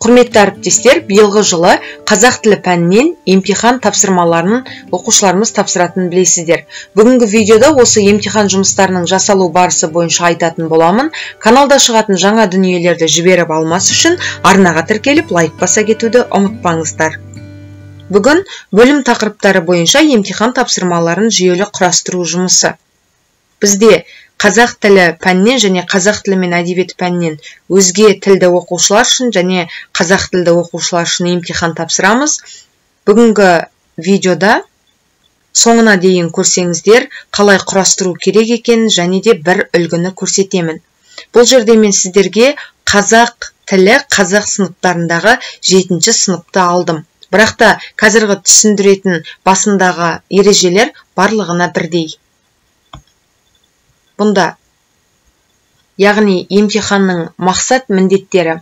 Құрметті әріптестер, биылғы жылы қазақ тілі пәнінен емтихан тапсырмаларын оқушыларымыз тапсыратынын білесіздер. Бүгінгі видеода осы емтихан жұмыстарының жасалу барысы бойынша айтатын боламын. Каналда шығатын жаңа дүниелерді жіберіп алмас үшін арнаға тіркеліп лайк баса кетуді ұмытпаңыздар. Бүгін бөлім тақырыптары бойынша емтихан тапсырмаларын жүйелі құрастыру жұмысы. Бізде қазақ тілі пәнінен және қазақ тілі мен әдебиеті пәнінен өзге тілді оқушылар үшін және қазақ тілді оқушылар үшін емтихан тапсырамыз. Бүгінгі видеода соңына дейін көрсеңіздер, қалай құрастыру керек екенін және де бір үлгіні көрсетемін. Бұл жерде мен сіздерге қазақ тілі, қазақ сыныптарындағы 7-ші сыныпты алдым. Бірақ та қазіргі түсіндіретін басындағы ережелер барлығына бірдей. Бұнда, яғни емтиханның мақсат міндеттері.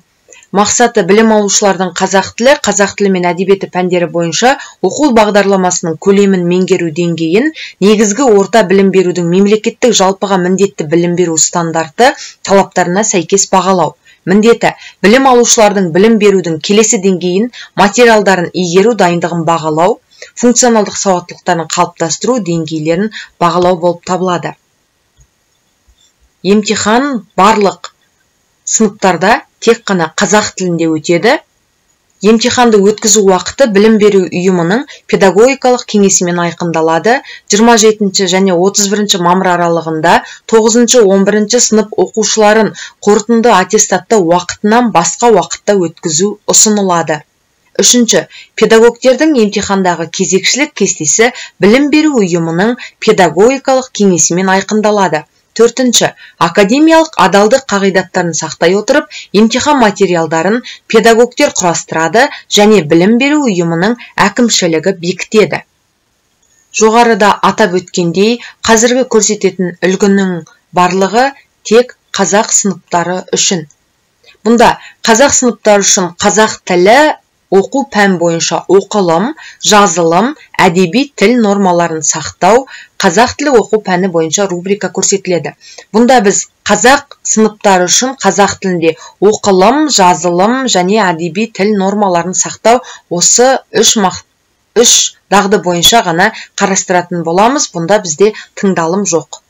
Мақсаты білім алушылардың қазақ тілі, қазақ тілі мен әдебиеті пәндері бойынша оқу бағдарламасының көлемін меңгеру деңгейін, негізгі орта білім берудің мемлекеттік жалпыға міндетті білім беру стандарты талаптарына сәйкес бағалау. Міндеті білім алушылардың білім берудің келесі деңгейін, материалдарын игеру дайындығын бағалау, функционалдық сауаттылықтарын қалыптастыру деңгейлерін бағалау болып табылады. Емтихан барлық сыныптарда тек қана қазақ тілінде өтеді. Емтиханды өткізу уақыты білім беру ұйымының педагогикалық кеңесімен айқындалады. 27 және 31 мамыр аралығында 9-11 сынып оқушыларын қорытынды аттестатты уақытынан басқа уақытта өткізу ұсынылады. Үшінші, педагогтердің емтихандағы кезекшілік кестесі білім беру ұйымының педагогикалық кеңесімен айқындалады. Төртінші, академиялық адалдық қағидаттарын сақтай отырып, емтихан материалдарын педагогтер құрастырады және білім беру ұйымының әкімшілігі бекітеді. Жоғарыда атап өткендей, қазіргі көрсететін үлгінің барлығы тек қазақ сыныптары үшін. Бұнда қазақ сыныптары үшін қазақ тілі оқу пән бойынша оқылым, жазылым, әдеби тіл нормаларын сақтау, қазақ тілі оқу пәні бойынша рубрика көрсетіледі. Бұнда біз қазақ сыныптары үшін қазақ тілінде оқылым, жазылым және әдеби тіл нормаларын сақтау осы үш дағды бойынша ғана қарастыратын боламыз. Бұнда бізде тыңдалым жоқ.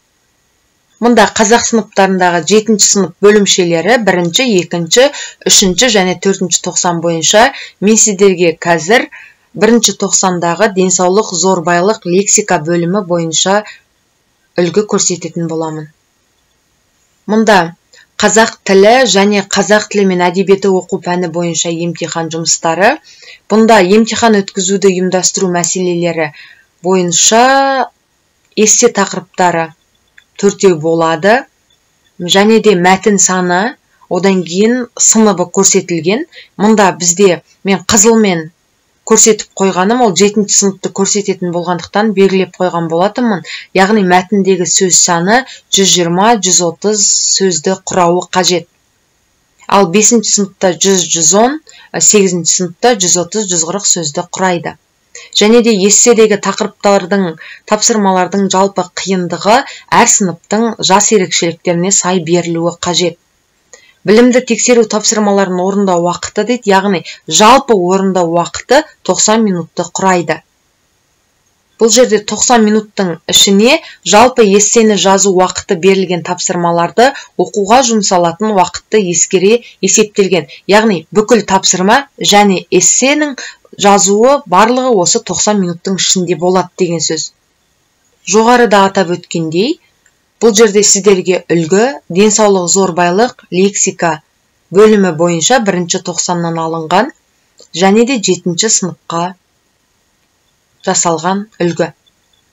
Мұнда қазақ сыныптарындағы 7-ші сынып бөлімшелері 1-ші, 2-ші, 3-ші және 4-ші тоқсан бойынша мен сіздерге қазір 1-ші тоқсандағы денсаулық, зор байлық, лексика бөлімі бойынша үлгі көрсететін боламын. Мұнда қазақ тілі және қазақ тілі мен әдебиеті оқу пәні бойынша емтихан жұмыстары. Бұнда емтихан өткізуді ұйымдастыру мәселелері бойынша эссе тақырыптары төртеу болады. Және де мәтін саны, одан кейін сыныбы көрсетілген. Мұнда бізде мен қызылмен көрсетіп қойғаным, ол 7-ші сыныпты көрсететін болғандықтан белгілеп қойған болатынмын. Яғни мәтіндегі сөз саны 120-130 сөзді құрауы қажет. Ал 5-ші сыныпта 100-110, 8-ші сыныпта 130-140 сөзді құрайды. Және де эсседегі тақырыптардың, тапсырмалардың жалпы қиындығы әр сыныптың жас ерекшеліктеріне сай берілуі қажет. Білімді тексеру тапсырмаларын орындау уақыты дейді, яғни жалпы орындау уақыты 90 минутты құрайды. Бұл жерде 90 минуттың ішіне жалпы эссені жазу уақыты берілген тапсырмаларды оқуға жұмсалатын уақытты ескере есептелген. Яғни бүкіл тапсырма және эссенің жазуы барлығы осы 90 минуттың ішінде болады деген сөз. Жоғарыда атап өткендей, бұл жерде сіздерге үлгі денсаулық, зор байлық, лексика бөлімі бойынша 1-ші тоқсаннан алынған және де 7-ші сыныпқа жасалған үлгі.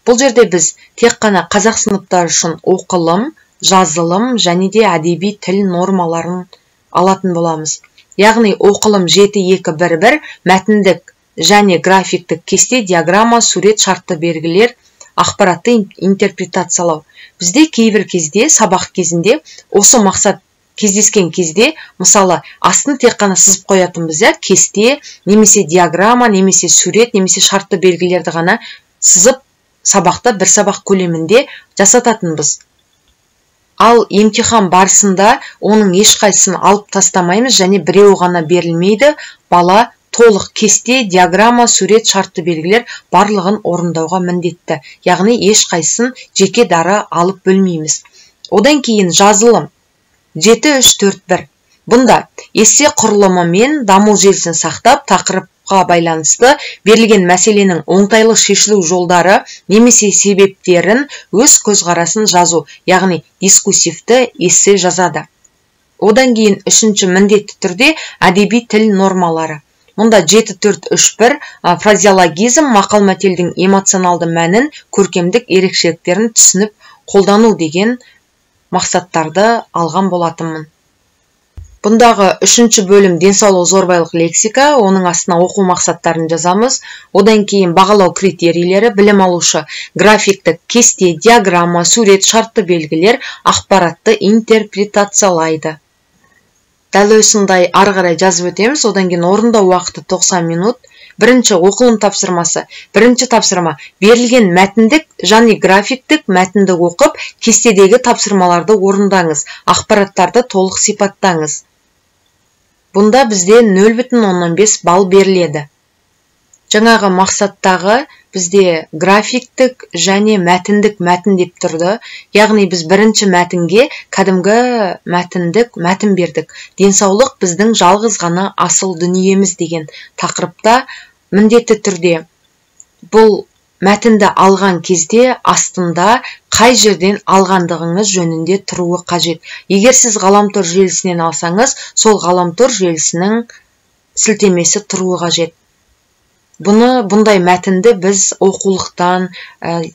Бұл жерде біз тек қана қазақ сыныптары үшін оқылым, жазылым және де әдеби тіл нормаларын алатын боламыз. Яғни оқылым 7-2-1-1 мәтіндік және графиктік кесте, диаграмма, сурет, шартты белгілер, ақпаратты интерпретациялау. Бізде кейбір кезде сабақ кезінде осы мақсат кездескен кезде, мысалы, астын тек қана сызып қоятынбыз, кесте, немесе диаграмма, немесе сурет, немесе шартты белгілерді ғана сызып сабақта бір сабақ көлемінде жасататынбыз. Ал емтихан барысында оның ешқайсысын алып тастамаймыз және біреуі ғана берілмейді. Бала толық кесте, диаграмма, сурет, шартты белгілер барлығын орындауға міндетті. Яғни ешқайсысын жеке дара алып бөлмейміз. Одан кейін жазылым 7 3 4 1. Бұнда эссе құрылымы мен даму желісін сақтап, тақырыпқа байланысты берілген мәселенің оңтайлы шешілу жолдары немесе себептерін өз көзқарасын жазу, яғни дискурсивті эссе жазады. Одан кейін үшінші міндетті түрде әдеби тіл нормалары. Мұнда 7 4 3 1 фразеологизм, мақал-мәтелдің эмоционалды мәнін, көркемдік ерекшеліктерін түсініп қолдану деген мақсаттарды алған болатынмын. Бұндағы үшінші бөлім денсаулық зорбайлық лексика, оның астына оқу мақсаттарын жазамыз. Одан кейін бағалау критерийлері, білім алушы графиктік кесте, диаграмма, сурет, шартты белгілер ақпаратты интерпретациялайды. Дәл осындай ары қарай жазып өтеміз. Одан кейін орындау уақыты 90 минут. Бірінші оқылым тапсырмасы. Бірінші тапсырма: берілген мәтіндік және графиктік мәтінді оқып, кестедегі тапсырмаларды орындаңыз, ақпараттарды толық сипаттаңыз. Бұнда бізде 0,5 балл беріледі. Жаңағы мақсаттағы бізде графиктік және мәтіндік мәтін деп тұрды. Яғни біз бірінші мәтінге кәдімгі мәтіндік мәтін бердік. Денсаулық біздің жалғыз ғана асыл дүниеміз деген тақырыпта міндетті түрде бұл мәтінді алған кезде астында қай жерден алғандығыңыз жөнінде тұруы қажет. Егер сіз ғаламтор желісінен алсаңыз, сол ғаламтор желісінің сілтемесі тұруы қажет. Бұндай мәтінді біз оқулықтан,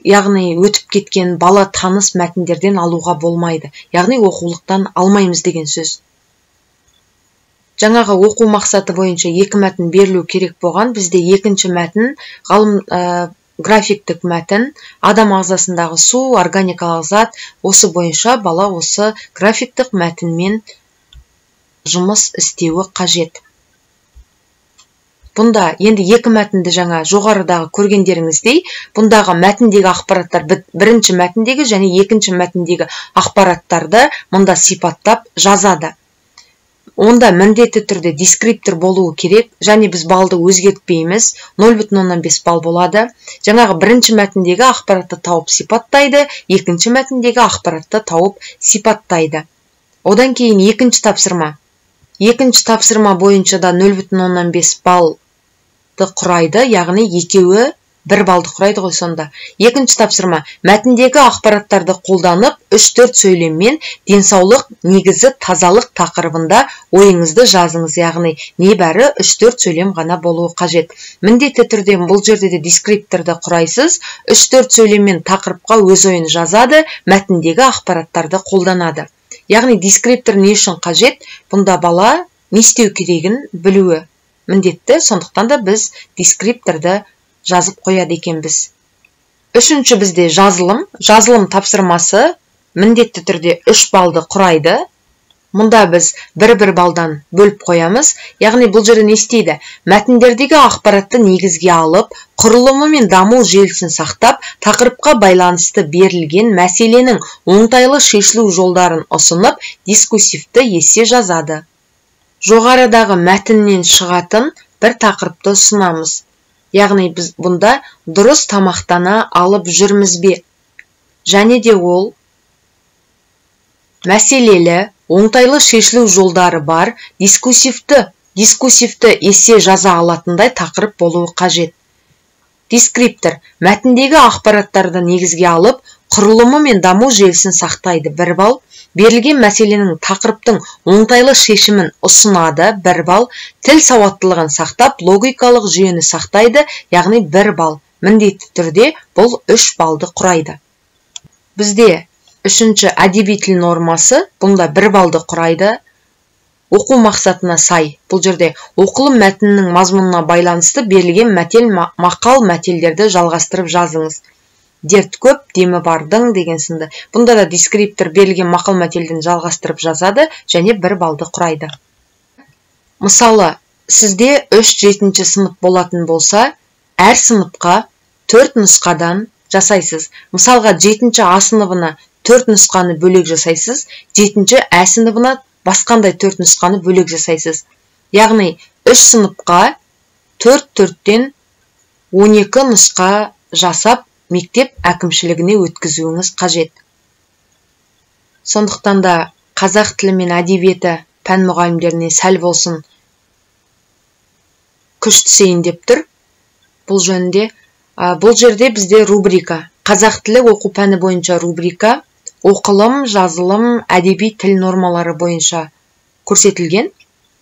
яғни өтіп кеткен бала таныс мәтіндерден алуға болмайды. Яғни оқулықтан алмаймыз деген сөз. Жаңағы оқу мақсаты бойынша екі мәтін берілу керек болған. Бізде екінші мәтін графиктік мәтін, адам ағзасындағы су, органикалық зат, осы бойынша бала осы графиктік мәтінмен жұмыс істеуі қажет. Бұнда енді екі мәтінді жаңа жоғарыдағы көргендеріңіздей, бұндағы мәтіндегі ақпараттар бірінші мәтіндегі және екінші мәтіндегі ақпараттарды мұнда сипаттап жазады. Онда міндетті түрде дескриптор болуы керек, және біз балды өзгертпейміз, 0,5 балл болады. Жаңағы бірінші мәтіндегі ақпаратты тауып сипаттайды, екінші мәтіндегі ақпаратты тауып сипаттайды. Одан кейін екінші тапсырма. Екінші тапсырма бойынша да 0,5 баллды құрайды, яғни екеуі бір балды құрайды ғой сонда. Екінші тапсырма: мәтіндегі ақпараттарды қолданып, 3-4 сөйлеммен денсаулық негізі тазалық тақырыбында ойыңызды жазыңыз, яғни небәрі 3-4 сөйлем ғана болуы қажет. Міндетті түрде бұл жерде де дескрипторды құрайсыз, 3-4 сөйлеммен тақырыпқа өз ойын жазады, мәтіндегі ақпараттарды қолданады. Яғни дескриптор не үшін қажет? Бұнда бала не істеу керегін білуі міндетті, сондықтан да біз дескрипторды жазып қояды екенбіз. Үшінші бізде жазылым. Жазылым тапсырмасы міндетті түрде 3 баллды құрайды. Мұнда біз бір-бір балдан бөліп қоямыз. Яғни бұл жерде не істейді? Мәтіндердегі ақпаратты негізге алып, құрылымы мен даму желісін сақтап, тақырыпқа байланысты берілген мәселенің оңтайлы шешілу жолдарын ұсынып, дискурсивті эссе жазады. Жоғарыдағы мәтіннен шығатын бір тақырыпты ұсынамыз. Яғни біз бұнда дұрыс тамақтана алып жүрміз бе? Және де ол мәселелі, оңтайлы шешілу жолдары бар, дискурсивті эссе жаза алатындай тақырып болуы қажет. Дескриптор мәтіндегі ақпараттарды негізге алып, құрылымы мен даму желісін сақтайды, 1 балл. Берілген мәселенің тақырыптың оңтайлы шешімін ұсынады, 1 балл. Тіл сауаттылығын сақтап, логикалық жүйені сақтайды, яғни 1 балл. Міндетті түрде бұл 3 баллды құрайды. Бізде үшінші әдеби тіл нормасы, бұнда 1 баллды құрайды. Оқу мақсатына сай, бұл жерде оқылым мәтінінің мазмұнына байланысты берілген мәтел, мақал мәтелдерді жалғастырып жазыңыз. Дерт көп, демі бардың деген сынды. Бұнда да дескриптор берілген мақал мәтелден жалғастырып жазады және 1 баллды құрайды. Мысалы, сізде 3-7 сынып болатын болса, әр сыныпқа 4 нұсқадан жасайсыз. Мысалға, 7 А сыныбына 4 нұсқаны бөлек жасайсыз, 7 Ә сыныбына басқандай 4 нұсқаны бөлек жасайсыз. Яғни 3 сыныпқа 4-4-тен 12 нұсқа жасап мектеп әкімшілігіне өткізуіңіз қажет. Сондықтан да қазақ тілі мен әдебиеті пән мұғалімдеріне сәл болсын күш түсейін деп тұр. Бұл жөнінде, бұл жерде бізде рубрика. Қазақ тілі оқу пәні бойынша рубрика, оқылым, жазылым, әдеби тіл нормалары бойынша көрсетілген.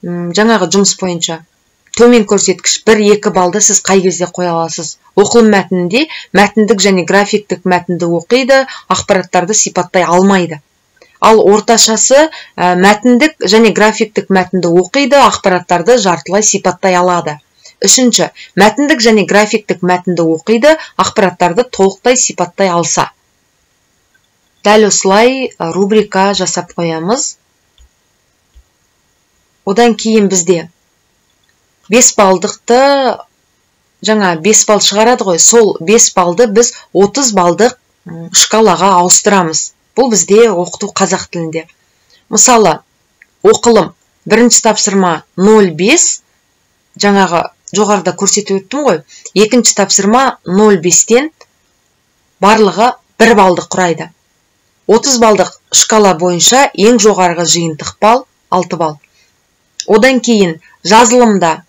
Жаңағы жұмыс бойынша төмен көрсеткіш 1-2 балды сіз қай кезде қоя аласыз? Оқылым мәтінінде мәтіндік және графиктік мәтінді оқиды, ақпараттарды сипаттай алмайды. Ал орташасы мәтіндік және графиктік мәтінді оқиды, ақпараттарды жартылай сипаттай алады. Үшінші, мәтіндік және графиктік мәтінді оқиды, ақпараттарды толықтай сипаттай алса. Дәл осылай рубрика жасап қоямыз. Одан кейін бізде 5 балдықты, жаңа 5 балл шығарады ғой, сол 5 балды біз 30 балдық шкалаға ауыстырамыз. Бұл бізде оқыту қазақ тілінде. Мысалы, оқылым бірінші тапсырма 0,5, жаңағы жоғарыда көрсетіп өттім ғой, екінші тапсырма 0,5-тен барлығы 1 балды құрайды. 30 балдық шкала бойынша ең жоғарғы жиынтық балл 6 балл. Одан кейін жазылымда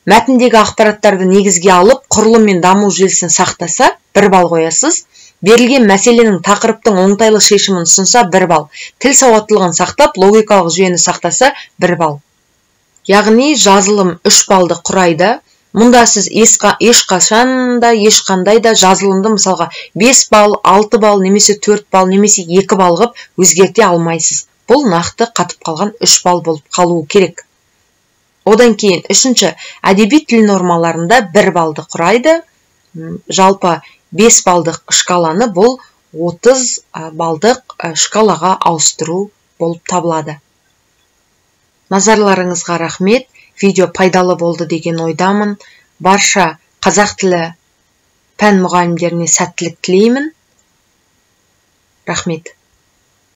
мәтіндегі ақпараттарды негізге алып, құрылым мен даму желісін сақтаса, 1 балл қоясыз. Берілген мәселенің тақырыптың оңтайлы шешімін ұсынса, 1 балл. Тіл сауаттылығын сақтап, логикалық жүйені сақтаса, 1 балл. Яғни жазылым 3 баллды құрайды. Мұнда сіз ешқашан да, ешқандай да жазылымды мысалға 5 балл, 6 балл, немесе 4 балл, немесе 2 балл қып өзгерте алмайсыз. Бұл нақты қатып қалған 3 балл болып қалуы керек. Одан кейін үшінші, әдеби тіл нормаларында 1 баллды құрайды. Жалпы 5 балдық шкаланы бұл 30 балдық шкалаға ауыстыру болып табылады. Назарларыңызға рахмет. Видео пайдалы болды деген ойдамын. Барша қазақ тілі пән мұғалімдеріне сәттілік тілеймін. Рахмет.